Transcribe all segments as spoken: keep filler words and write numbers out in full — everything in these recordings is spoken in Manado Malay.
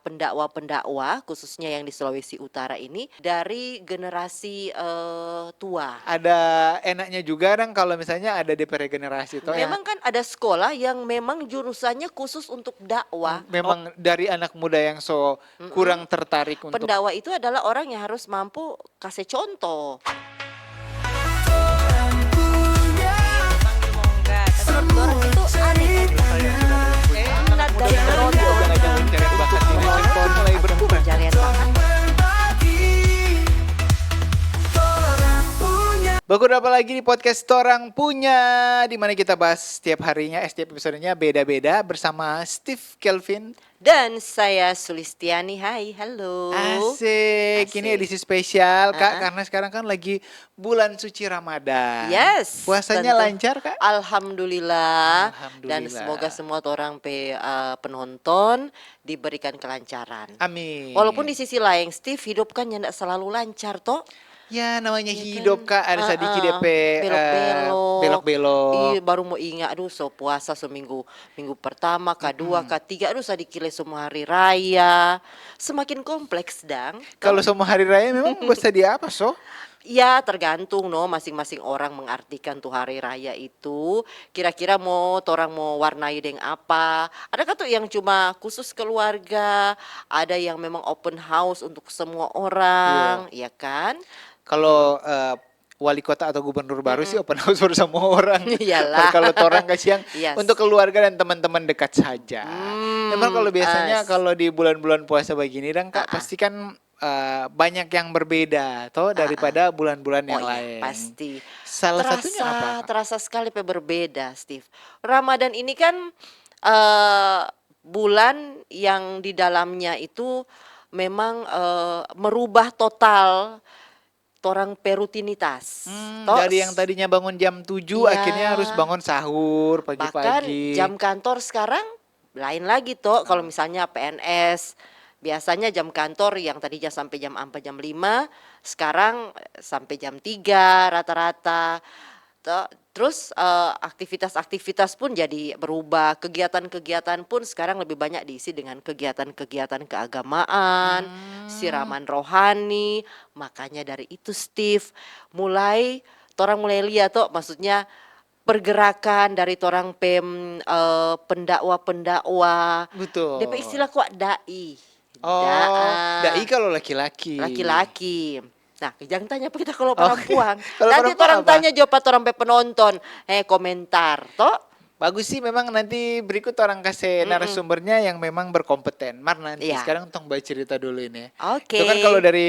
pendakwa-pendakwa, khususnya yang di Sulawesi Utara ini, dari generasi, eh, tua. Ada enaknya juga dang kalau misalnya ada depe regenerasi toh. Memang kan ada sekolah yang memang jurusannya khusus untuk dakwah. Memang dari anak muda yang so kurang tertarik untuk. Pendakwa itu adalah orang yang harus mampu kase contoh. Dorang itu aneh. Minat dari penonton. Pencarian bakat. Baku dapa lagi di podcast Torang Punya, di mana kita bahas setiap harinya, eh, setiap episodenya beda-beda bersama Steve Kelvin. Dan saya Sulistiani, hai, halo. Asik. Ini edisi spesial, Kak, karena sekarang kan lagi bulan suci Ramadan. Yes. Puasanya lancar, Kak? Alhamdulillah. Alhamdulillah. Dan semoga semua orang pe, eh, penonton diberikan kelancaran. Amin. Walaupun di sisi lain, Steve, hidup kan nyanda selalu lancar, toh. Ya, namanya hidup, Kak, ada sadiki depe, eh, belok-belok. Belok-belok. Iya, baru mo inga, aduh, so puasa so minggu, minggu pertama, kadua, katiga, aduh, sadiki lei so mo hari raya. Semakin kompleks dang. Kalau so mo hari raya memang mo jadi apa, so? Ya, tergantung, no, masing-masing orang mengartikan tu hari raya itu. Kira-kira mo, torang mo warnai deng apa? Adakah tu yang cuma khusus keluarga? Ada yang memang open house untuk semua orang, ya kan? Kalau, eh, wali kota atau gubernur baru sih open house for semua orang. Iyalah. Kalau torang kasiang Yes. untuk keluarga dan teman-teman dekat saja. Memang kalau biasanya as- kalau di bulan-bulan puasa begini dang, Kak, pasti kan, eh, banyak yang berbeda toh daripada bulan-bulan yang Oh iya, lain. Pasti. Salah satunya Terasa, apa? terasa sekali pe berbeda, Steve. Ramadan ini kan, eh, bulan yang di dalamnya itu memang, eh, merubah total torang pe rutinitas. Hmm, Toh, dari yang tadinya bangun jam tujuh, Iya. akhirnya harus bangun sahur Bahkan pagi-pagi. Jam kantor sekarang lain lagi, toh. Kalau misalnya P N S, biasanya jam kantor yang tadinya sampai jam empat, jam lima, sekarang, eh, sampai jam tiga rata-rata. Toh, terus, eh, aktivitas-aktivitas pun jadi berubah, kegiatan-kegiatan pun sekarang lebih banyak diisi dengan kegiatan-kegiatan keagamaan, Hmm. siraman rohani. Makanya dari itu, Steve, mulai, torang mulai lia toh, maksudnya pergerakan dari torang pe, mm, eh, pendakwa-pendakwa. Betul. Depe istilah kwa dai. Oh, Da-, dai kalau laki-laki. Laki-laki. Nah, jangan tanya pa kita kalau Oke. Parampuang. Kalau Nanti Parampuang orang apa? Tanya jo pa torang pe penonton. Eh, komentar, toh? Bagus sih, memang nanti berikut orang kasih narasumbernya yang memang berkompeten. Mar nanti Iya. Sekarang tong baca cerita dulu ini. Oke. Itu kan kalau dari,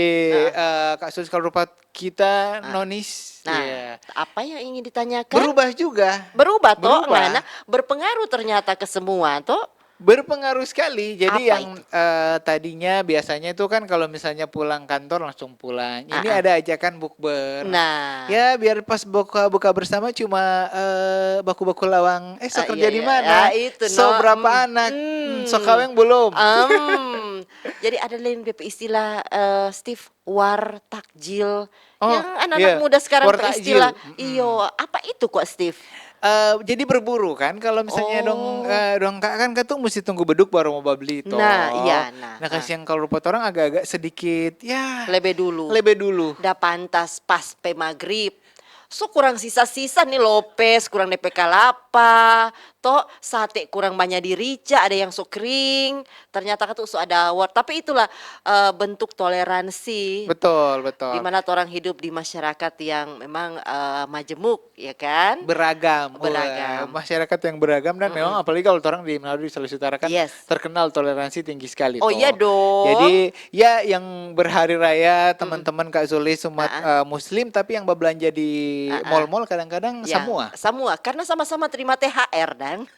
eh, Kak Sus, kalau rupa kita nonis, Nah, iya. Apa yang ingin ditanyakan? Berubah juga. Berubah, toh? Berubah. Nah, berpengaruh ternyata ke semua, toh? Berpengaruh sekali. Jadi Apa yang, eh, tadinya biasanya itu kan kalau misalnya pulang kantor langsung pulang. Ini ada ajakan bukber. Nah. Ya, biar pas buka, buka bersama cuma, eh, baku-baku lawang. Eh, so Ah, kerja iya, di iya. mana? Ah, itu, So no. Berapa Hmm. anak? Hmm, so kaweng belum? Em, jadi ada lain depe istilah, eh, Steve, war takjil. Oh, Yang anak-anak iya. Muda sekarang War pe takjil. Istilah. Mm-mm. Iyo, apa itu kwa, Steve? Eh, jadi berburu kan, kalau misalnya dong, Oh. Eh, dong Kak, kan katu musti tunggu beduk baru mo babli toh. Nah, iya, nah, Nah, ah. Kasiang kalau rupa torang agak-agak sedikit, ya, Lebe dulu. Lebe dulu. Da pantas pas pe magrib. So kurang sisa-sisa ni lopes, kurang depe kalapa, toh sate kurang banya dirica, ada yang so kring. Ternyata katu so ada war. Tapi itulah, eh, bentuk toleransi. Betul, betul. Di mana torang hidup di masyarakat yang memang, eh, majemuk, ya kan? Beragam. Beragam. Wah, masyarakat yang beragam dan memang apalagi kalau orang di Manado, di Sulawesi Utara kan Yes. terkenal toleransi tinggi sekali Oh, toh. Iya dong. Jadi ya yang berhari raya teman-teman Kak Zulis umat, eh, muslim tapi yang berbelanja di Ah, ah. Mall-mall kadang-kadang Yang semua. Semua, karena sama-sama terima T H R, dang.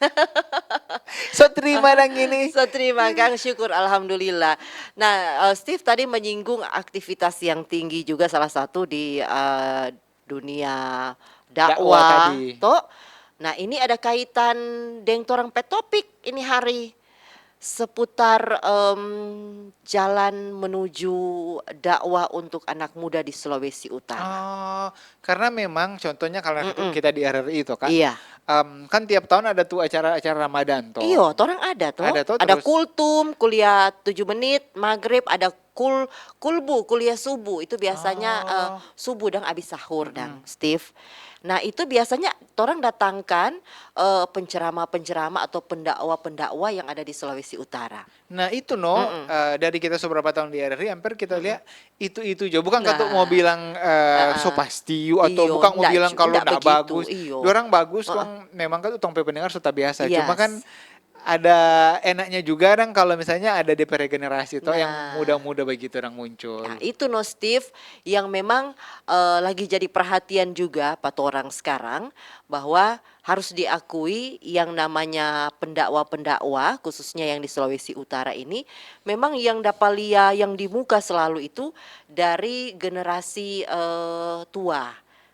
So terima dang ini. So terima, Kang, syukur, alhamdulillah. Nah, eh, Steve tadi menyinggung aktivitas yang tinggi juga, salah satu di, eh, dunia Dakwah dakwah, tadi. Toh. Nah, ini ada kaitan deng torang pe topik ini hari. seputar, em, jalan menuju dakwah untuk anak muda di Sulawesi Utara. Oh, karena memang contohnya kalau Mm-mm. kita di R R I itu kan, Iya. em, kan tiap tahun ada tuh acara-acara Ramadan toh. Iyo, torang ada toh. Ada toh Ada terus. kultum, kuliah tujuh menit, maghrib, ada kul kulbu, kuliah subuh. Itu biasanya eh, Oh. subuh dang abis sahur dang, Mm-mm. Steve. Nah, itu biasanya torang datangkan eh, penceramah-penceramah atau pendakwa-pendakwa yang ada di Sulawesi Utara. Nah, itu no, Mm-mm. eh, dari kita seberapa tahun di R R I, hampir kita Mm-mm. lihat itu-itu aja. Bukan katu mau Nah, bilang eh, so heeh. pasti you atau Iyo, bukan mau ndak bilang ju- kalau ndak ndak begitu. bagus. Iyo. Dorang bagus Heeh. Kong, memang kan tong pe pendengar so tabiasa. Cuma kan Yes. ada enaknya juga dang kalau misalnya ada D P regenerasi toh yang Nah, muda-muda begitu orang muncul. nah, itu no Steve yang memang eh, lagi jadi perhatian juga pa torang sekarang, bahwa harus diakui yang namanya pendakwa-pendakwa, khususnya yang di Sulawesi Utara ini, memang yang dapa lia yang di muka selalu itu dari generasi eh, tua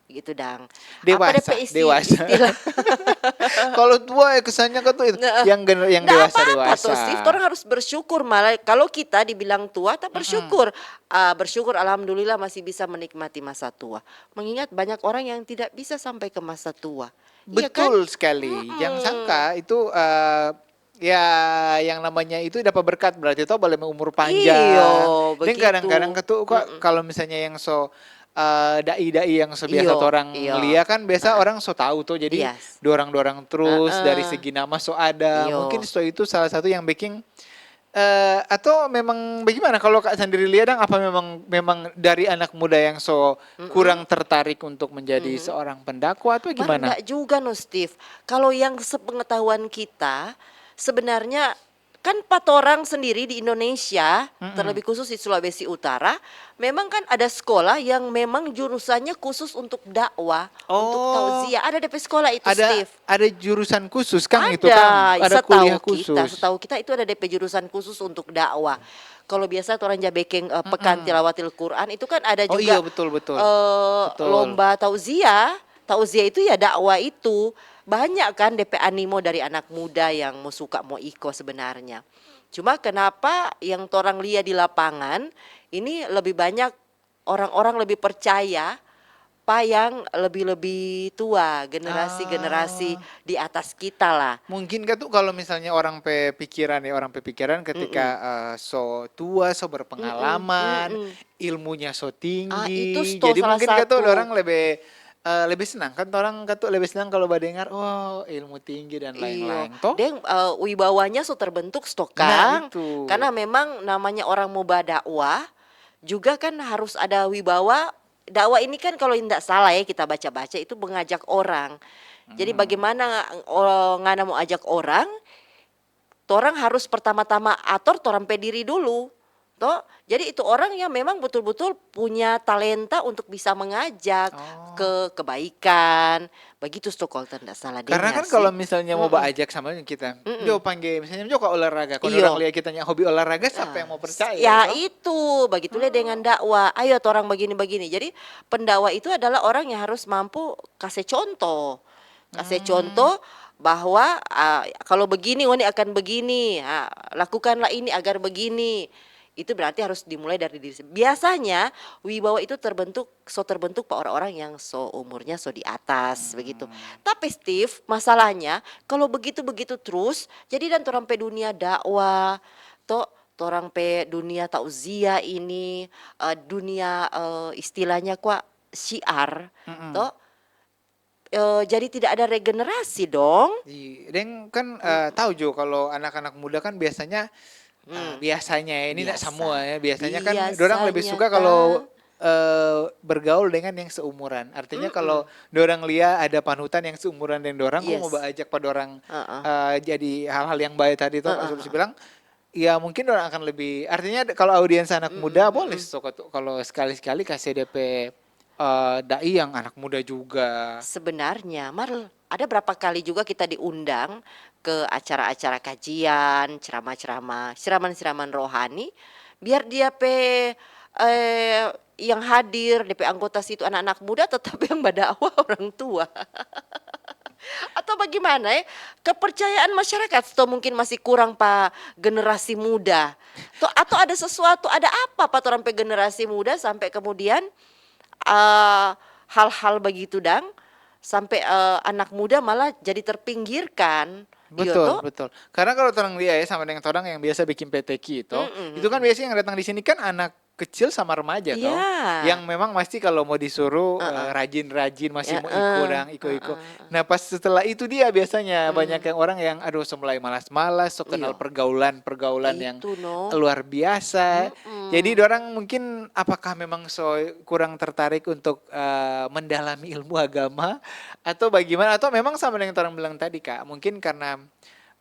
gitu dang. Apa depe Dewasa, isti dewasa. istilah? Kalau tua ya kesannya kan tuh itu, Nggak, yang gener- yang nggak dewasa apa-apa dewasa. Tuh Steve, torang harus bersyukur, malah kalau kita dibilang tua, tak Mm-mm. bersyukur. Ah, bersyukur, alhamdulillah masih bisa menikmati masa tua. Mengingat banyak orang yang tidak bisa sampai ke masa tua. Iya kan? Betul sekali. Jangan Mm-mm. sangka itu eh, ya yang namanya itu dapat berkat berarti toh boleh umur panjang. Iyo, Dan kadang-kadang begitu. ketu kok Mm-mm. kalau misalnya yang so eh, dai-dai yang so biasa Iyo, orang iyo. lia kan biasa Ah, orang so tahu tuh jadi yes. dorang-dorang terus dari Heeh. Segi nama so ada. Mungkin Iyo. so itu salah satu yang bikin eh atau memang bagaimana kalau Kak sendiri lihat dang apa memang memang dari anak muda yang so Mm-mm. kurang tertarik untuk menjadi Mhm. seorang pendakwa atau Mar gimana? Ndak juga no Steve. Kalau yang sepengetahuan kita, sebenarnya kan pa torang sendiri di Indonesia, Mm-mm. terlebih khusus di Sulawesi Utara, memang kan ada sekolah yang memang jurusannya khusus untuk dakwah, untuk Oh, tauziah. Ada depe sekolah itu, ada Steve. Ada jurusan khusus kan itu kan? Ada, Ada kuliah setahu kita, khusus. Setahu kita itu ada depe jurusan khusus untuk dakwah. Kalau biasa orang ja bekeng eh, pekan Mm-mm. tilawatil Quran, itu kan ada Oh juga iya betul betul. eh, Betul. lomba tauziah. Tauziah itu ya dakwah itu. Banyak kan depe animo dari anak muda yang mau suka mau iko sebenarnya. Cuma kenapa yang torang lia di lapangan ini lebih banyak orang-orang lebih percaya pa yang lebih-lebih tua, generasi-generasi Ah, di atas kita lah. mungkin kan tuh kalau misalnya orang pe pikiran ya orang pe pikiran ketika Mm-mm. eh, so tua, so Mm-mm, berpengalaman, mm-mm. Ilmunya so Ah, itu tinggi. sto Jadi salah mungkin kan tuh satu. Orang lebih eh, lebih senang kan orang kan tuh lebih senang kalau badengar oh ilmu tinggi dan Iyo, lain-lain toh. Deng eh, wibawanya so terbentuk sto Nah kang. itu. Karena memang namanya orang mau badakwah juga kan harus ada wibawa. Dakwah ini kan kalau indak salah ya kita baca-baca itu mengajak orang. Jadi Hmm. Bagaimana oh, ngana mau ajak orang, torang harus pertama-tama ator torang pe diri dulu. Toh? Jadi itu orang yang memang betul-betul punya talenta untuk bisa mengajak Oh. ke kebaikan. Begitu sto kalau ndak salah Karena dengar kan kalau sih. misalnya mau Mm-mm. Baajak sama kita, Mm-mm. jo pangge misalnya jo ka olahraga, kalau orang Iyo. Lihat kitanya hobi olahraga, siapa yang Ah, mau s- percaya ya toh? Itu, begitulah dengan dakwah. Ayo torang begini-begini. Jadi pendakwa itu adalah orang yang harus mampu kasih contoh. Kasih Hmm. contoh bahwa ah, kalau begini, ngoni akan begini. Ah, lakukanlah ini agar begini. Itu berarti harus dimulai dari diri sendiri. Biasanya wibawa itu terbentuk, so terbentuk pa orang-orang yang so umurnya so di atas begitu. Hmm. Tapi Steve, masalahnya kalau begitu-begitu terus, jadi dan torang pe dunia dakwah, to torang pe dunia tauziah ini, eh, dunia eh, istilahnya kwa syiar, Mm-mm. to eh, jadi tidak ada regenerasi dong. Iya, deng kan eh, tahu jo kalau anak-anak muda kan biasanya eh, Hmm, biasanya ya, ini ndak biasa. Semua ya, biasanya kan orang lebih Biasanya suka kalau kang. eh, bergaul dengan yang seumuran. Artinya kalau Mm-mm. Dorang lia ada panutan yang seumuran deng dorang, kong mau Yes. Baajak pa dorang Heeh. eh, jadi hal-hal yang baik tadi toh, Kak Heeh, Sulsi heeh. Bilang, ya mungkin dorang akan lebih, artinya de- kalau audiens anak Mm-mm, muda boleh mm-mm. so katu kalau sekali-sekali kasih D P eh, dai yang anak muda juga. Sebenarnya, Mar, ada berapa kali juga kita diundang ke acara-acara kajian, ceramah-ceramah, siraman-siraman rohani, biar dia pe eh, yang hadir, D P anggota situ anak-anak muda, tetap yang badakwah orang tua. Atau bagaimana, eh? Kepercayaan masyarakat atau mungkin masih kurang pa generasi muda? To-, atau ada sesuatu, ada apa pa torang pe generasi muda sampe kemudian, eh, hal-hal bagitu dang, sampe, eh, anak muda malah jadi terpinggirkan? Iyo to? Betul, betul. Karena kalau torang lia ya, sama deng torang yang biasa bikin P T Q itu, mm-mm, itu kan biasanya yang datang di sini kan anak kecil sama remaja to, iya, yang memang mesti kalau mau disuruh, eh, heeh, rajin-rajin, masih mau iko, heeh, dang, iko-iko. Heeh, heeh. Nah, pas setelah itu dia biasanya, hmm, banyak yang orang yang, aduh, so mulai malas-malas, so kenal, iyo, pergaulan-pergaulan yang, itu no, luar biasa. Mm-mm. Jadi, dorang mungkin apakah memang so kurang tertarik untuk, eh, mendalami ilmu agama, atau bagaimana? Atau memang sama dengan orang bilang tadi, Kak, mungkin karena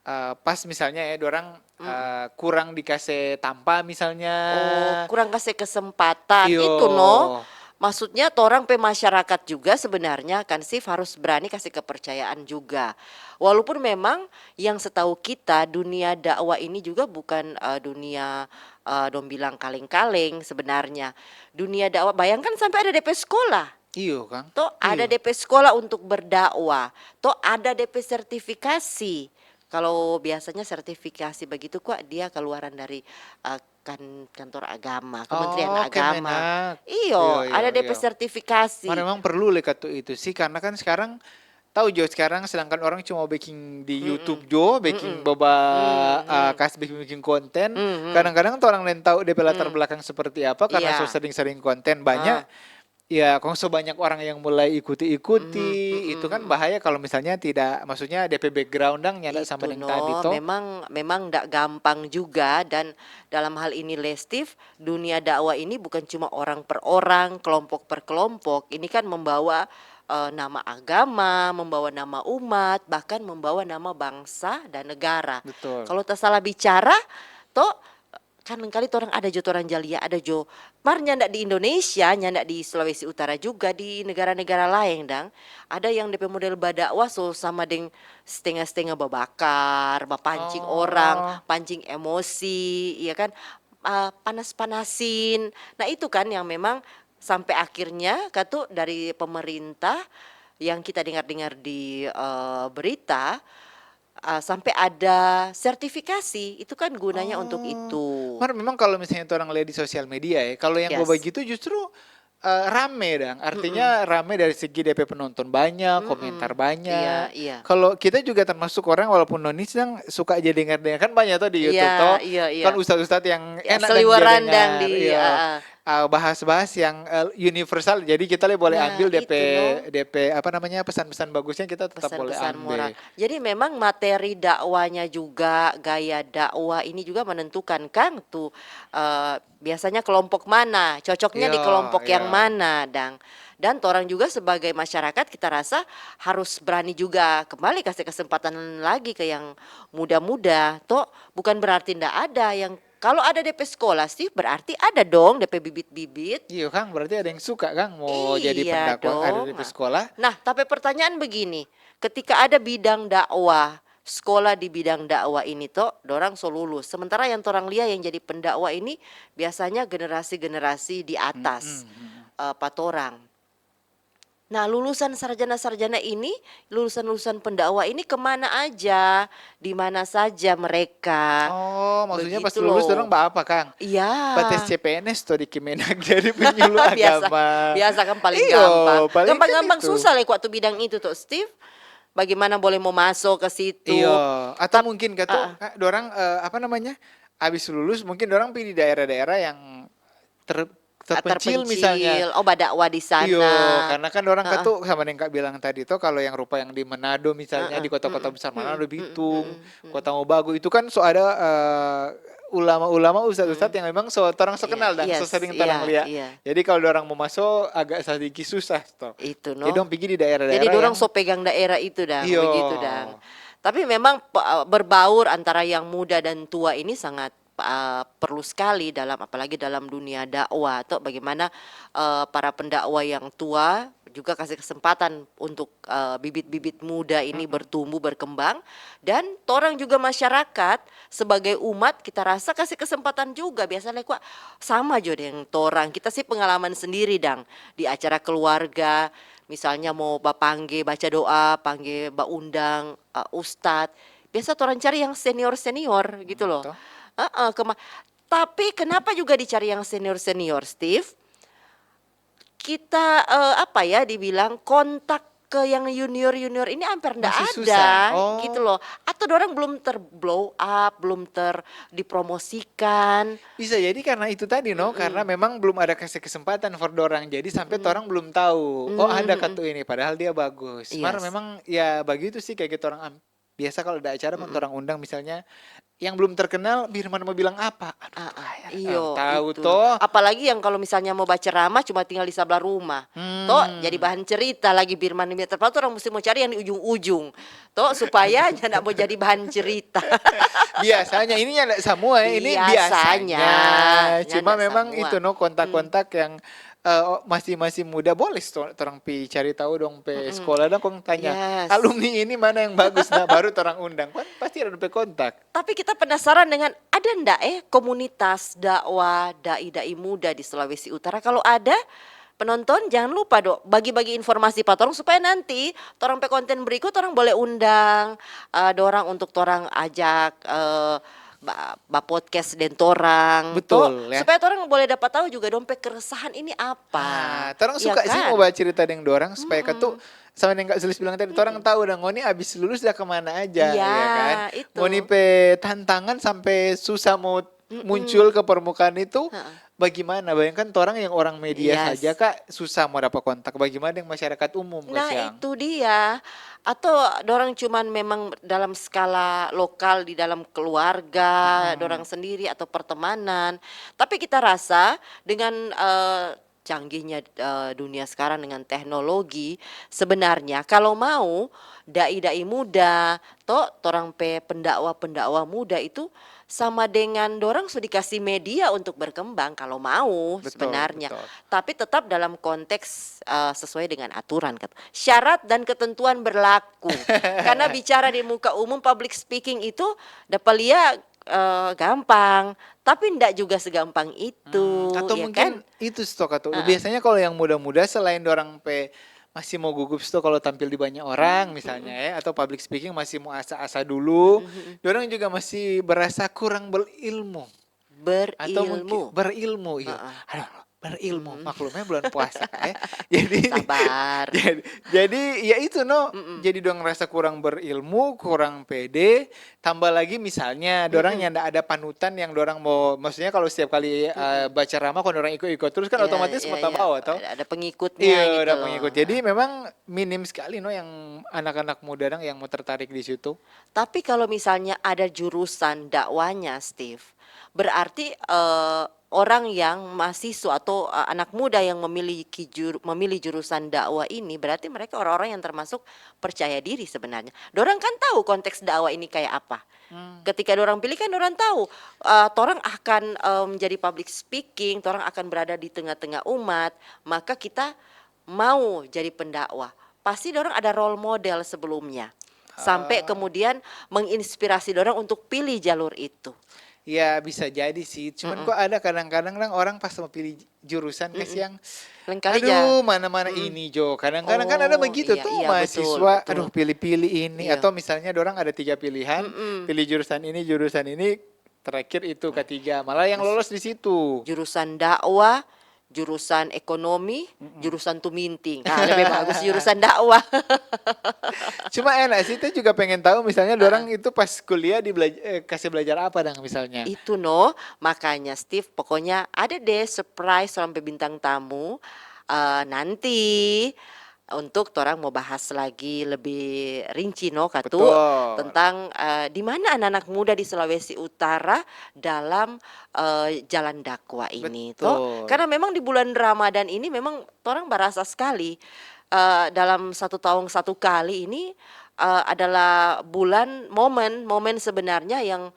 eh, pas misalnya ya, dorang, mm-mm, eh, kurang dikase tampa misalnya. Oh, kurang kase kesempatan. Iyo. Itu no. Maksudnya, torang pe masyarakat juga sebenarnya kan, Steve, harus berani kase kepercayaan juga. Walaupun memang yang setahu kita, dunia dakwah ini juga bukan, eh, dunia, eh, dong bilang kaleng-kaleng sebenarnya. Dunia dakwah, bayangkan sampe ada depe sekolah. Iyo, kang. To, ada, iyo, depe sekolah untuk berdakwah. To, ada depe sertifikasi. Kalau biasanya sertifikasi begitu kwa, dia keluaran dari, eh, kan-, kantor agama, Kementerian Agama. Oh, Kemenag. Iyo, iyo, ada depe sertifikasi. Mar memang perlu le katu itu sih, karena kan sekarang, tahu jo sekarang, sedangkan orang cuma bikin di YouTube jo, bikin baba, eh, kas bikin, bikin konten. Kadang-kadang tuh orang lain tahu depe latar belakang seperti apa, karena so sering-sering konten banyak. Ya, kong so banyak orang yang mulai ikuti-ikuti, itu kan bahaya kalau misalnya tidak, maksudnya depe background dang nyanda sama deng tadi to. Memang, memang ndak gampang juga, dan dalam hal ini, Steve, dunia dakwah ini bukan cuma orang per orang, kelompok per kelompok. Ini kan membawa, eh, nama agama, membawa nama umat, bahkan membawa nama bangsa dan negara. Betul. Kalau tasalah bicara, to, kan lengkali torang ada jo, torang ja lia ada jo. Mar nyanda di Indonesia, nyanda di Sulawesi Utara juga, di negara-negara laeng dang, ada yang depe model badakwah so sama deng stenga-stenga babakar, bapancing orang, pancing emosi, ya kan, ah, panas-panasin. Nah, itu kan yang memang sampe akhirnya katu dari pemerintah yang kita dengar-dengar di, eh, berita, ah, sampe ada sertifikasi, itu kan gunanya untuk itu. Mar memang kalau misalnya tu orang lia di sosial media ya, kalau yang bagitu justru, eh, rame dang. Artinya rame dari segi depe penonton banyak, komentar banyak. Iya, iya. Kalau kita juga termasuk orang walaupun nonis dang suka aja dengar-dengar, kan banyak tuh di YouTube tuh. Iya, iya. Kan ustad-ustad yang enak dang seliweran dang di, iya. Ah, bahas-bahas yang, eh, universal. Jadi kita le boleh ambil depe, depe, apa namanya, pesan-pesan bagusnya, kita tetap boleh ambil. Jadi memang materi dakwahnya juga, gaya dakwah ini juga menentukan, kang, tu, eh, biasanya kelompok mana, cocoknya di kelompok yang mana, dang. Dan torang juga sebagai masyarakat, kita rasa harus berani juga kembali kasih kesempatan lagi ke yang muda-muda, to. Bukan berarti ndak ada yang Kalo ada depe skolah, Steve, berarti ada dong depe bibit-bibit. Iyo, kang, berarti ada yang suka, kang, mo jadi pendakwa, ada depe skolah. Nah, tapi pertanyaan begini, ketika ada bidang dakwah, skolah di bidang dakwah ini to, dorang so lulus. Sementara yang torang lia yang jadi pendakwa ini biasanya generasi-generasi di atas, eh, pa torang. Nah, lulusan sarjana-sarjana ini, lulusan-lulusan pendakwa ini kemana aja? Di mana saja mereka? Oh, maksudnya pas lulus dorang ba apa, kang? Iya. Ba tes C P N S to di Kemenag jadi penyuluh agama. Biasa kan paling gampang. Gampang-gampang susah le kwa tu bidang itu to, Steve. Bagaimana boleh mo maso ke situ? Iyo. Atau mungkin katu, dorang, eh, apa namanya, abis lulus mungkin dorang pi di daerah-daerah yang ter-, terpencil misalnya. Oh, badakwa di sana. Iyo, karena kan dorang katu sama deng kak bilang tadi to, kalo yang rupa yang di Manado misalnya, di kota-kota besar Manado, Bitung, Kota Mobagu, itu kan so ada, eh, ulama-ulama, ustad-ustad yang memang so, torang so kenal dan so sering torang lia. Jadi kalo dorang mo maso agak sadiki susah to. Itu no. Jadi dong pigi di daerah-daerah. Jadi dorang so pegang daerah itu dang, begitu dang. Tapi memang pe-, berbaur antara yang muda dan tua ini sangat pa-, perlu skali dalam, apalagi dalam dunia dakwah, to bagaimana, eh, para pendakwa yang tua juga kasi kesempatan untuk, eh, bibit-bibit muda ini bertumbuh, berkembang, dan torang juga masyarakat sebagai umat, kita rasa kasi kesempatan juga. Biasa le kwa sama jo deng torang, kita sih pengalaman sendiri dang, di acara keluarga, misalnya mo bapangge baca doa, pangge baundang, eh, ustad, biasa torang cari yang senior-senior gitu loh. Toh? Heeh, kema-, tapi kenapa juga dicari yang senior-senior, Steve? Kita, eh, apa ya dibilang, kontak ke yang junior-junior ini hampir ndak Masih ada susah. Oh. gitu loh. Atau dorang belum ter-blow up, belum ter-, dipromosikan. Bisa jadi karena itu tadi, no, karena memang belum ada kasih kesempatan for dorang, jadi sampai torang belum tahu. Oh, ada katu ini, padahal dia bagus. Mar Yes. memang ya bagitu sih, kayak gitu orang am- biasa kalau ada acara, kong torang undang misalnya yang belum terkenal, Birman mau bilang apa? Aduh, Ah, itu ah, kayak, iyo, eh, tahu itu. Toh. Apalagi yang kalau misalnya mau baca ceramah cuma tinggal di sebelah rumah. Toh, Hmm. jadi bahan cerita lagi Birman ini. Terpaksa orang mesti mau cari yang di ujung-ujung. Toh, supaya ndak mau jadi bahan cerita. Biasanya, ini ndak semua ya, ini Biasanya. biasanya. Cuma Ndak memang semua. Itu, no, kontak-kontak yang eh, oh, masih masih muda, boleh sto- torang pi cari tahu dong pe sekolah dong, kong tanya Yes. alumni ini mana yang bagus, nah baru torang undang, kan pasti ada dong pe kontak. Tapi kita penasaran dengan, ada ndak, eh, komunitas dakwah dai-dai muda di Sulawesi Utara? Kalau ada, penonton jangan lupa do bagi-bagi informasi pa torang supaya nanti torang pe konten berikut orang boleh undang, eh, dorang untuk torang ajak, eh, ba, ba podcast deng torang, Betul, to, ya. Supaya torang boleh dapat tahu juga dong pe keresahan ini apa. Ah, torang Iya suka sih kan? Mau bacerita deng dorang supaya katu sama yang Kak Sulis bilang tadi, torang tahu dong ngoni abis lulus dah kemana aja, Iya, ya kan? Itu. Ngoni pe tantangan sampai susah mau muncul ke permukaan itu, bagaimana? Bayangkan torang yang orang media Yes. saja, Kak, susah mau dapat kontak. Bagaimana yang masyarakat umum, Kak Nah, Siang? Itu dia. Atau dorang cuman memang dalam skala lokal di dalam keluarga, dorang sendiri atau pertemanan. Tapi kita rasa dengan, eh, canggihnya, eh, dunia sekarang dengan teknologi, sebenarnya kalau mau dai-dai muda, to, torang pe pendakwa-pendakwa muda itu sama dengan dorang so dikasih media untuk berkembang kalau mau Betul, sebenarnya. Betul. Tapi tetap dalam konteks, eh, sesuai dengan aturan, kata. Syarat dan ketentuan berlaku. Karena bicara di muka umum, public speaking itu dapat lia, eh, gampang, tapi ndak juga segampang itu, Hmm, atau ya mungkin kan? Itu stok atau biasanya kalau yang muda-muda, selain orang pe masih mau gugup sto kalau tampil di banyak orang misalnya ya, atau public speaking masih mau asa-asa dulu, orang juga masih berasa kurang berilmu atau mungkin Berilmu. Berilmu, iya. Aduh, berilmu, maklumnya bulan puasa, Kak, ya. Jadi Sabar. jadi, jadi ya itu, no. Jadi dong rasa kurang berilmu, kurang pede, tambah lagi misalnya dorang nyanda ada panutan yang dorang mau, maksudnya kalau setiap kali eh, baca ceramah, kalau orang ikut-ikut terus kan Iya, otomatis iya, mau iya. tambah, toh. Ada pengikutnya Iya, gitu udah loh. Pengikut. Jadi memang minim sekali, no, yang anak-anak muda dang yang mau tertarik di situ. Tapi kalau misalnya ada jurusan dakwanya, Steve, berarti, eh, orang yang mahasiswa atau, eh, anak muda yang memiliki jur-, memilih jurusan dakwah ini, berarti mereka orang-orang yang termasuk percaya diri sebenarnya. Dorang kan tahu konteks dakwah ini kayak apa. Ketika dorang pilih kan dorang tahu, eh, torang akan, eh, menjadi public speaking, torang akan berada di tengah-tengah umat, maka kita mau jadi pendakwa. Pasti dorang ada role model sebelumnya. Sampai kemudian menginspirasi dorang untuk pilih jalur itu. Ya, bisa jadi sih. Cuman kok ada kadang-kadang dang orang pas mau pilih jurusan, Kak Siang, Lain kali aduh, ja. Mana-mana ini jo. Kadang-kadang kan ada Oh, begitu iya, tuh iya, betul, mahasiswa, betul. Aduh, pilih-pilih ini. Iya. Atau misalnya dorang ada tiga pilihan, pilih jurusan ini, jurusan ini, terakhir itu ketiga. Malah yang lolos di situ. Jurusan dakwah, jurusan ekonomi, jurusan tuminting. Nah, lebih bagus jurusan dakwah. Cuma enak sih, kita juga pengen tahu misalnya dorang itu pas kuliah di bela- eh, kasih belajar apa dang misalnya. Itu, no, makanya Steve, pokoknya ada deh surprise sampai bintang tamu, eh, nanti untuk torang mau bahas lagi lebih rinci, no, katu, Betul. Tentang, eh, di mana anak-anak muda di Sulawesi Utara dalam, eh, jalan dakwah ini, toh. Betul. Karena memang di bulan Ramadan ini memang torang barasa sekali, eh, dalam satu tahun satu kali ini, eh, adalah bulan momen, momen sebenarnya yang,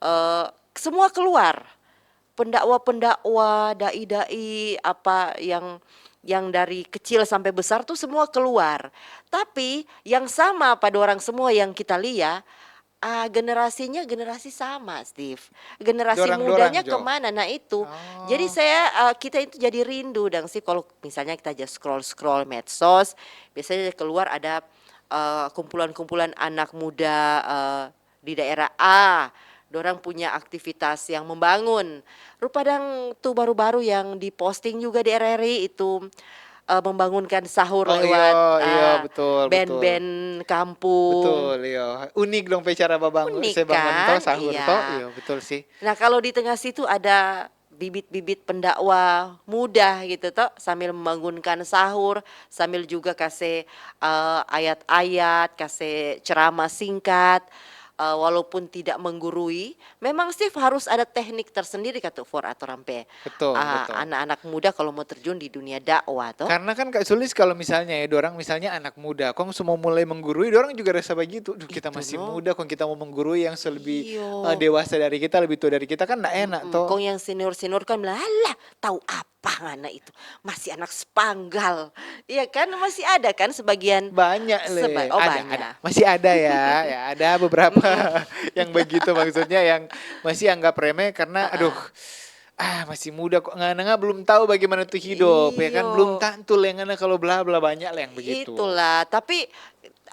eh, semua keluar. Pendakwa-pendakwa, dai-dai, apa yang, yang dari kecil sampai besar tuh semua keluar. Tapi yang sama pada orang semua yang kita lia, ah, generasinya generasi sama, Steve. Generasi Dorang-dorang mudanya jo. Kemana? Nah, itu. Jadi Oh. saya, eh, kita itu jadi rindu dang, Steve, kalau misalnya kita aja scroll-scroll medsos, biasanya keluar ada, eh, kumpulan-kumpulan anak muda, eh, di daerah A, dorang punya aktivitas yang membangun. Rupa dang tu baru-baru yang diposting juga di R R I itu, eh, membangunkan sahur Oh, lewat, iyo, iyo, eh, betul, betul. band-band kampung. Betul, iyo. Unik dong pe cara babangun, Unik se bangun to, kan? sahur Iya. To. Iyo, betul sih. Nah, kalau di tengah situ ada bibit-bibit pendakwa muda gitu to, sambil membangunkan sahur, sambil juga kase, eh, ayat-ayat, kase ceramah singkat, eh, walaupun tidak menggurui, memang, Steve, harus ada teknik tersendiri katu for atorang pe, Betul, ah, betul. anak-anak muda kalau mau terjun di dunia dakwah to. Karena kan Kak Sulis, kalau misalnya ya, dorang misalnya anak muda, kong su mau mulai menggurui, dorang juga rasa begitu. Duh, kita Itu masih no. Muda, kong kita mau menggurui yang su lebih, Iyo. eh, dewasa dari kita, lebih tua dari kita, kan ndak enak Mm-mm. to. Kong yang senior-senior kan bilang, "Alah, tahu apa ngana itu? Masih anak spanggal." Iya kan? Masih ada kan sebagian Banyak le. seba-, oh, Ada, banyak. ada. Masih ada ya, ya ada beberapa yang begitu, maksudnya yang masih anggap remeh karena Heeh. Aduh, ah, masih muda kok, ngana nga belum tahu bagaimana tu hidup, ya kan? Belum Iyo. Tantu le ngana kalau bla bla, banyak le yang begitu. Itulah, tapi,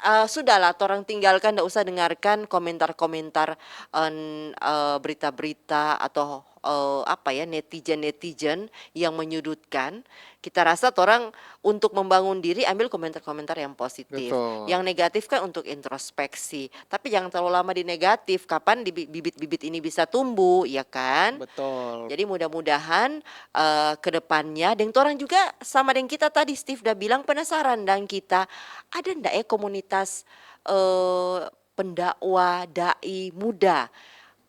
eh, sudahlah, torang tinggalkan, ndak usah dengarkan komentar-komentar, en, eh, berita-berita atau, eh, apa ya, netizen-netizen yang menyudutkan. Kita rasa torang untuk membangun diri, ambil komentar-komentar yang positif. Betul. Yang negatif kan untuk introspeksi. Tapi jangan terlalu lama di negatif, kapan di bi-, bibit-bibit ini bisa tumbuh, ya kan? Betul. Jadi mudah-mudahan, eh, ke depannya, deng torang juga sama deng kita tadi, Steve da bilang, penasaran dang kita, ada ndak ya komunitas, eh, pendakwa, dai muda,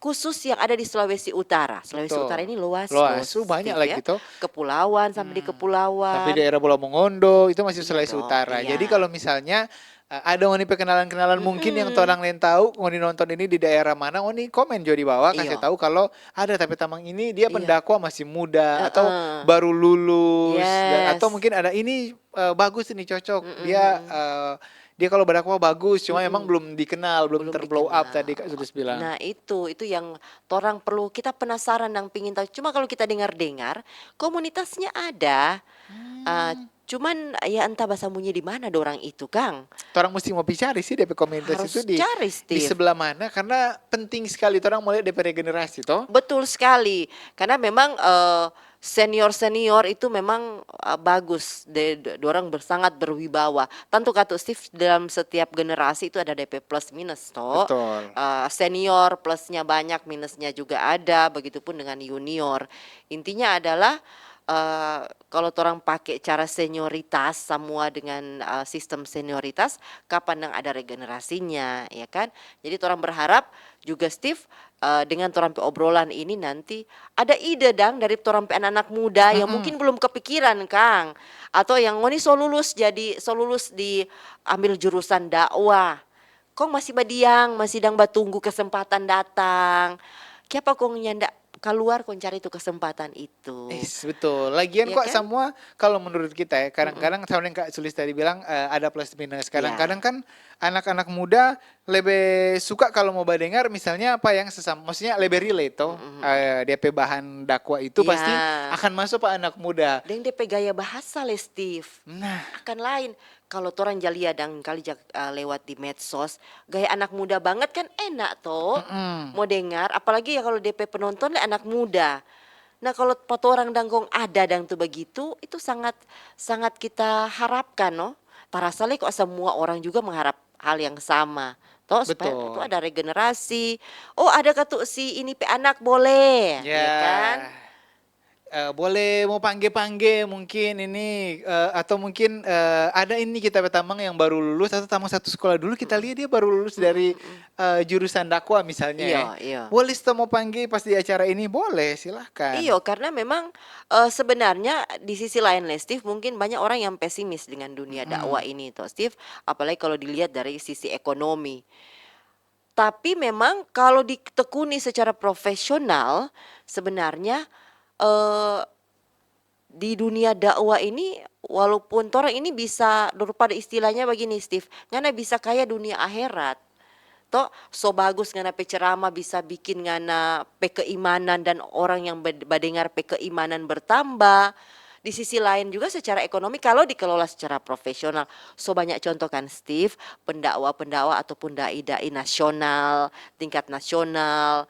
khusus yang ada di Sulawesi Utara. Sulawesi Betul. Utara ini luas, Luas, loh, uh, banyak Steve, lagi ya. Toh. Kepulauan sampai di Hmm. kepulauan. Sampai daerah Pulau Mongondo, itu masih Iya Sulawesi dong, Utara. Jadi iya. Kalau misalnya, eh, ada ngoni pe kenalan-kenalan mungkin yang Mm-mm. torang leng tahu, ngoni nonton ini di daerah mana, ngoni komen jo di bawah, kasih Iyo. tahu kalau ada tapi tamang ini dia Iya. Pendakwa masih muda atau Heeh. baru lulus, dan, atau Yes. mungkin ada ini, eh, bagus ini, cocok. Mm-mm, Dia, mm-mm. eh, dia kalau berdakwah bagus, cuma emang Mm-mm. belum dikenal, belum Belum terblow up tadi, dikenal. Kak Sulis bilang. Nah, itu, itu yang torang perlu, kita penasaran dang pingin tahu. Cuma kalau kita dengar-dengar, komunitasnya ada. Ah, Hmm. cuman ya entah basambunyi di mana dorang itu, kang. Torang mesti mo pi cari sih, dia pe komunitas itu Harus di, cari, di Steve. Sebelah mana, karena penting sekali torang mo lia dia pe regenerasi, toh. Betul sekali. Karena memang, eh, senior-senior itu memang, eh, bagus. De-, de-, dorang ber-, sangat berwibawa. Tantu katu, Steve, dalam setiap generasi itu ada depe plus minus, toh. Betul. Eh, senior plusnya banyak, minusnya juga ada, begitupun dengan junior. Intinya adalah, eh, kalau torang pake cara senioritas samua dengan, eh, sistem senioritas, kapan dang ada regenerasinya, ya kan? Jadi torang berharap juga, Steve, eh, dengan torang pe obrolan ini nanti ada ide dang dari torang pe anak-anak muda yang Mm-mm. mungkin belum kepikiran, kang. Atau yang ngoni so lulus jadi, so lulus di ambil jurusan dakwah. Kong masih badiang, masih dang batunggu kesempatan datang. Kiapa kong nyanda kaluar kong cari tu kesempatan itu? Is, betul. Lagian Iya kok kan? Samua, kalau menurut kita ya, Mm-mm. kadang-kadang sama yang Kak Sulis tadi bilang, eh, ada plus minus. Ya. Kadang-kadang kan anak-anak muda lebe suka kalau mau badengar misalnya apa yang sesam-, maksudnya lebe relate toh. Mm-mm. Eh, dia pe bahan dakwah itu pasti Ya. akan masuk pa anak muda. Deng depe gaya bahasa le, Steve. Nah. Akan lain. Kalau torang ja lia dang kali ja, eh, lewat di medsos, gaya anak muda banget kan enak toh. Mm-mm. Mau dengar, apalagi ya kalau depe penonton le anak muda. Nah, kalau pa torang dang kong ada dang tu begitu, itu sangat, sangat kita harapkan, no. Tarasa le kok semua orang juga mengharap hal yang sama. Toh, supaya tu Betul. ada regenerasi. Oh, ada katu si ini pe anak boleh, ya kan? Ya. Eh, boleh mau pangge-pangge mungkin ini, eh, atau mungkin, eh, ada ini kita pe tamang yang baru lulus atau tamang satu sekolah dulu, kita Mm-mm. lihat dia baru lulus dari, Mm-mm, mm-mm. eh, jurusan dakwah misalnya ya. Iyo, iyo. Boleh sto mau pangge pas di acara ini? Boleh, silahkan. Iyo, karena memang, eh, sebenarnya di sisi lain le, Steve, mungkin banyak orang yang pesimis dengan dunia dakwah Mm-mm. ini toh, Steve. Apalagi kalau dilihat dari sisi ekonomi. Tapi memang kalau ditekuni secara profesional, sebenarnya, eh, di dunia dakwah ini, walaupun torang ini bisa, daripada istilahnya begini, Steve, ngana bisa kaya dunia akhirat. to, so bagus ngana pe ceramah bisa bikin ngana pe keimanan dan orang yang bad-, badengar pe keimanan bertambah. Di sisi lain juga secara ekonomi, kalau dikelola secara profesional, so banyak contoh kan, Steve, pendakwa-pendakwa ataupun dai-dai nasional, tingkat nasional,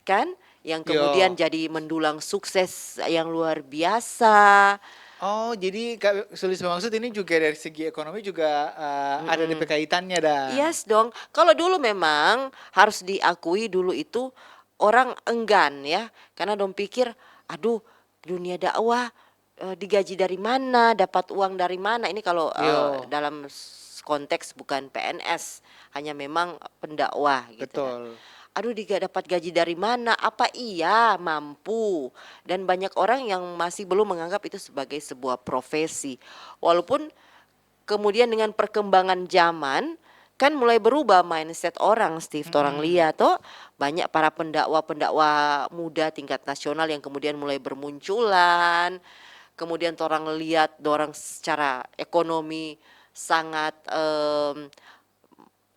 kan, yang kemudian Yo. jadi mendulang sukses yang luar biasa. Oh, jadi Kak Sulis bermaksud ini juga dari segi ekonomi juga, eh, ada de pe Mm-mm. kaitannya, dang? Yes dong. Kalau dulu memang harus diakui, dulu itu orang enggan ya, karena dong pikir, "Aduh, dunia dakwah, eh, digaji dari mana, dapat uang dari mana?" Ini kalau, eh, Yo. dalam s-, konteks bukan P N S, hanya memang pendakwah gitu kan. Betul. "Aduh, diga-, dapat gaji dari mana? Apa iya mampu?" Dan banyak orang yang masih belum menganggap itu sebagai sebuah profesi. Walaupun kemudian dengan perkembangan zaman, kan mulai berubah mindset orang, Steve. Torang Mm-mm. lia to, banyak para pendakwa-pendakwa muda tingkat nasional yang kemudian mulai bermunculan. Kemudian torang lihat dorang secara ekonomi sangat, em,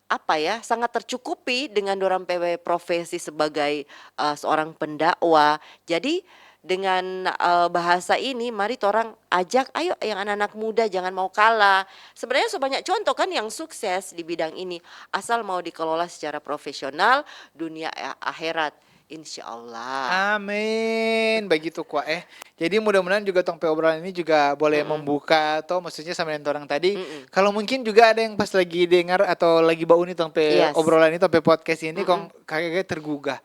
apa ya, sangat tercukupi dengan dorang pe profesi sebagai, eh, seorang pendakwa. Jadi, dengan, eh, bahasa ini, mari torang ajak, ayo yang anak-anak muda jangan mau kalah. Sebenarnya so banyak contoh kan yang sukses di bidang ini, asal mau dikelola secara profesional, dunia a-, akhirat, insya Allah. Amin. Begitu kwa, eh. Jadi mudah-mudahan juga tong pe obrolan ini juga boleh Mm-mm. membuka to, maksudnya sama dengan orang tadi. Mm-mm. Kalau mungkin juga ada yang pas lagi dengar atau lagi bauni tong pe Yes. obrolan ini, tong pe podcast ini, Mm-mm. kong kayak tergugah,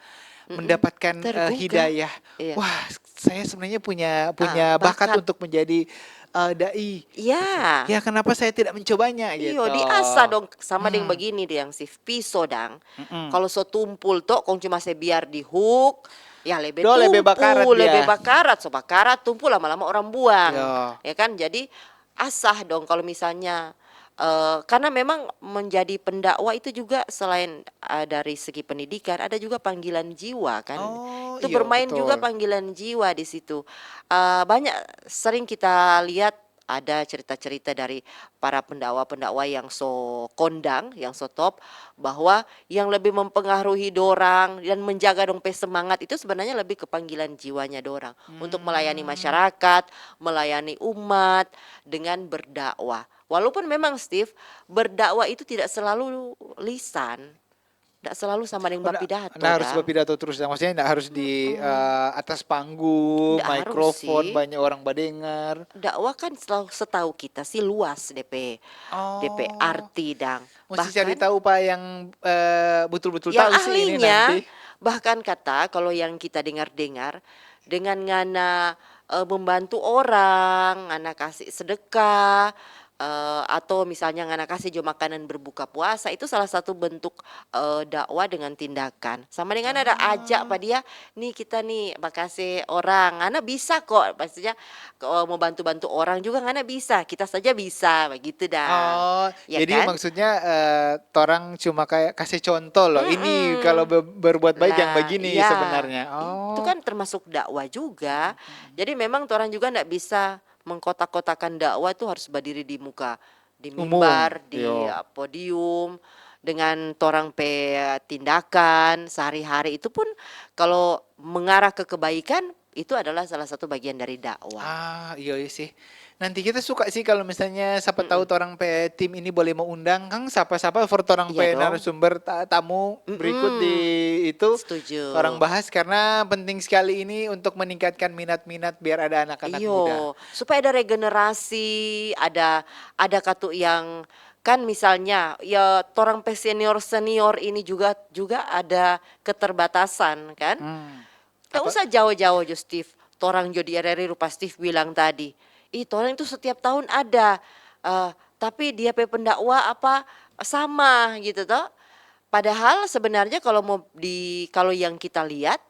Mm-mm. mendapatkan, eh, Tergugah. hidayah. Iya. "Wah, saya sebenarnya punya, punya Ah, bakat bakat. untuk menjadi, eh, dai." Iya. "Ya, kenapa saya tidak mencobanya?" Iyo, gitu. Diasah dong. Sama deng Hmm. begini deh yang si piso dang. Mm-mm. Kalau so tumpul to, kong cuma se biar di hook, ya lebe Do, lebe tumpul, bakarat lebe dia. bakarat, so bakarat, tumpul, lama-lama orang buang. Yo. Ya kan? Jadi, asah dong kalau misalnya, eh, karena memang menjadi pendakwa itu juga selain, eh, dari segi pendidikan, ada juga panggilan jiwa kan. Oh, Itu iyo, bermain juga betul. panggilan jiwa di situ. Eh, banyak sering kita lihat ada cerita-cerita dari para pendakwa-pendakwa yang so kondang, yang so top, bahwa yang lebih mempengaruhi dorang dan menjaga dong pe semangat itu sebenarnya lebih ke panggilan jiwanya dorang untuk melayani Hmm. masyarakat, melayani umat dengan berdakwah. Walaupun memang, Steve, berdakwah itu tidak selalu lisan, ndak selalu sama deng Oh, nda, bapidato, nda harus dang. bapidato terus, dang. Maksudnya nda harus di, Mm-mm. eh, atas panggung, Ndak harus mikrofon, sih. banyak orang badengar. Dakwah kan setahu, setahu kita sih luas de pe, de pe Oh. arti, dang. Mesti cari Bahkan tahu, Pak, yang, eh, betul-betul yang tahu sih ini ahlinya, nanti. Bahkan kata, kalau yang kita dengar-dengar, dengan ngana, eh, membantu orang, ngana kasih sedekah, eh, atau misalnya ngana kasih jo makanan berbuka puasa, itu salah satu bentuk, eh, dakwah dengan tindakan. Sama dengan ada ajak Ah. pa dia, "Nih, kita nih bakase orang, ngana bisa kok." Maksudnya, ke-, mau bantu-bantu orang juga ngana bisa, kita saja bisa, begitu dah. Oh, Ya jadi kan? maksudnya, eh, torang cuma kayak kasih contoh loh, ini Mm-mm. kalau be-, berbuat baik yang Lah, begini iya. sebenarnya. Itu Oh. kan termasuk dakwah juga. Mm-mm. Jadi memang torang juga ndak bisa mengkotak-kotakan dakwah tuh harus berdiri di muka, di Umum, mimbar, di, yo. eh, podium, dengan torang pe tindakan sehari-hari itu pun kalau mengarah ke kebaikan, itu adalah salah satu bagian dari dakwah. Ah, iyo, iyo sih. Nanti kita suka sih kalau misalnya siapa tahu Mm-mm. torang pe tim ini boleh mau undang, kang, sapa-sapa for torang Iya pe dong. narasumber ta-, tamu berikut di Mm-mm. itu Setuju. torang bahas, karena penting sekali ini untuk meningkatkan minat-minat biar ada anak-anak Iyo, muda. supaya ada regenerasi, ada, ada katu yang, kan misalnya, ya torang pe senior-senior ini juga, juga ada keterbatasan, kan? Hmm. Tak Apa? usah jauh-jauh jo, Steve. Torang jo di R R I rupa Steve bilang tadi. Ih, torang itu setiap tahun ada, eh, tapi dia pe pendakwa apa sama gitu toh. Padahal sebenarnya kalau mau di, kalau yang kita lihat,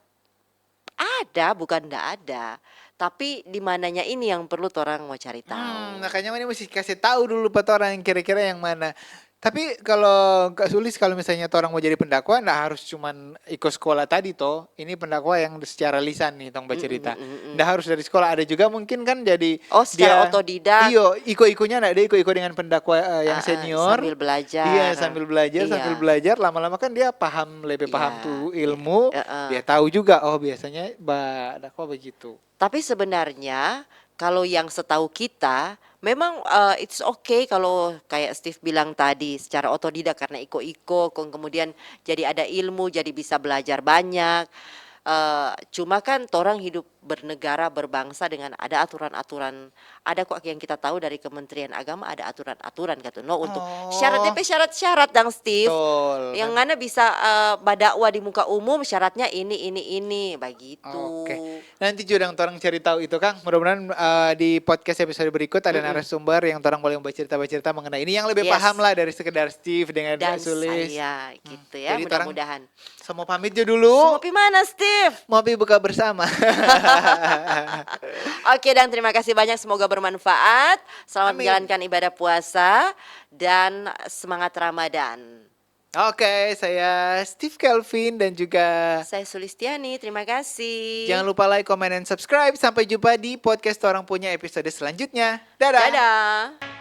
ada, bukan ndak ada. Tapi di mananya ini yang perlu torang mau cari tahu. Hmm, makanya ini mesti kasih tahu dulu pa torang kira-kira yang mana. Tapi kalau Kak Sulis, kalau misalnya torang mau jadi pendakwa, nda harus cuman iko sekolah tadi to. Ini pendakwa yang secara lisan nih tong bacerita. Nda harus dari sekolah, ada juga mungkin kan jadi Oh, secara dia otodidak. Iyo, iko-ikonya nda ada iko-iko dengan pendakwa eh, yang Ah, ah, senior. sambil belajar. Iya, sambil belajar, Iya. sambil belajar, lama-lama kan dia paham, lebih paham Iya, tuh iya. Ilmu, Heeh. dia tahu juga, oh biasanya ba dakwa begitu. Tapi sebenarnya kalau yang setahu kita, memang eh, it's okay kalau kayak Steve bilang tadi, secara otodidak karena iko-iko, kong kemudian jadi ada ilmu, jadi bisa belajar banyak. Eh, cuma kan torang hidup bernegara, berbangsa dengan ada aturan-aturan. Ada kok yang kita tahu dari Kementerian Agama ada aturan-aturan kata no untuk syarat Oh. D P syarat-syarat dang Steve. Betul, Yang kan? Ngana bisa eh, badakwa di muka umum syaratnya ini, ini, ini, begitu. Oke. Nanti juga dang torang cari tahu itu, Kang. Mudah-muhadan eh, di podcast episode berikut ada narasumber yang torang boleh bercerita-bercerita mengenai ini yang lebih Yes. paham lah dari sekedar Steve dengan Dan Sulis. Iya, gitu ya, Jadi torang mudah-mudahan. Semua pamit jo dulu. Mau pi mana, Steve? Mau pi buka bersama. Oke, dan terima kasih banyak. Semoga bermanfaat. Selamat Amin. Menjalankan ibadah puasa dan semangat Ramadan. Oke, saya Steve Kelvin dan juga Saya Sulistiani, terima kasih. Jangan lupa like, comment, and subscribe. Sampai jumpa di podcast Torang Punya episode selanjutnya. Dadah. Dadah.